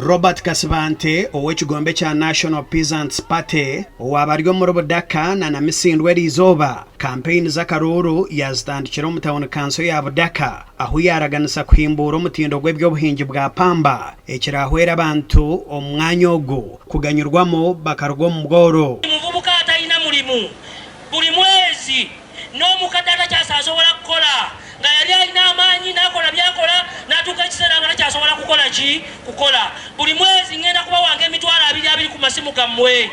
Robert Kasibante ow'ekigombe kya National Peasants Party owaaba ari omuri Budaka na Namisindwa eriizooba, kampeyini z'akaruuru yaazitandikira omu tauni kanso ya Budaka ahu yaaraganisa kuhimbuura omutindo gw'eby'obuhingi bwa pamba ekiraahwere abantu omu mwanya ogu kuganyirwamu bakaruga omu bworo. Muvubuka atalina mulimu buli mwezi n'omukadde atakyasasobola kukola nga yali alina amaanyi n'akola by'akola n'atuuka ekiseera nga takyasobola kukola ki kukola. Buli mwezi ng'enda kubawanga emitwalo abiri abiri ku masimu gammwe.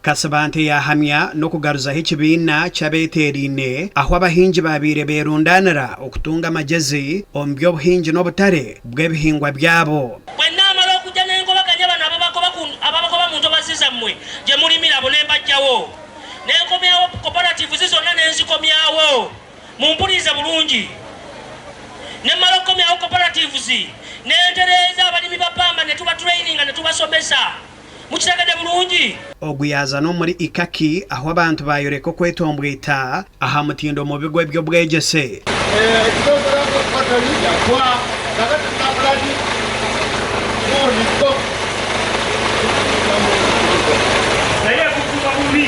Kasibante yaahamya n'okugaruzaho ekibiina ky'abeeteeraine ahu abahingi baabaire beerundaanira okutunga amagyezi omu by'obuhingi n'obutare bw'ebihingwa byabo. Bwe nnaamala okujja ne ngobaganya bano ababagoba mu ntobazzi zammwe gye mulimira, abo ne mbaggyawo, ne nkomyawo cooperatives zonna ne nzikomyawo. Mumpulirize bulungi. Ne mmala okukomyawo cooperatives, ne ntereeza abalimi ba ppamba ne tubatraininga ne tubasomesa. Mukitegedde bulungi? Ogu yaaza n'omuri Ikaki ahu abantu baayoreka okwetombwita aha mutindo mubi gw'eby'obwegyese. Naye ekukuuma bubi.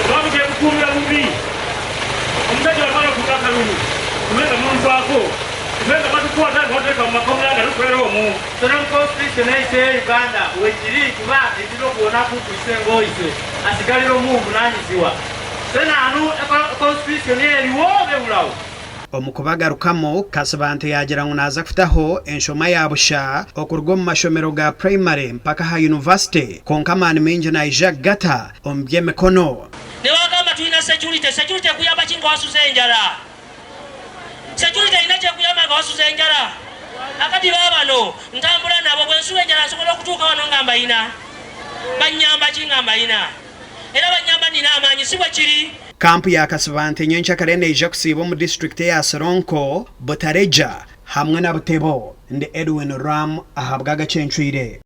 Lwaki tekukuumira bubi? Omusajja wamala okuta akalulu, tube nga munvaako, tube nga batukwata nga batuteeka mu makomera nga tukolera omwo. Solemn Constitution eyise Uganda wekiri kuba ezira okuwonaku kuise ngoise asigalira omu buvunanyiziwa senanu Constitution eriwo bebulawo. Omu kubagarukamu, Kasibante yaagira ngu naaza kutaho enshoma ya busha okuruga omu mashomero ga purayimare mpaka aha yunivasite kwonka amaani maingi naija kugata omu by'emikono. Nebagamba tulina security, security ekuyamba ki nga wasuze enjala? Security erina kyekuyamba nga wasuze enjala? Akati babano ntambula nabo bwensula enjala nsobola okutuuka wano nga mbayina. Banyamba ki nga mbayina? Era banyamba nina amaanyi si bwekiri? Kampu ya Kasibante nyenkyakare neija kusiiba omu disiturikiti eya Sironko, Butaleja hamwe na Butebo. Ndi Edwin Ram ahabw'Agacencwire.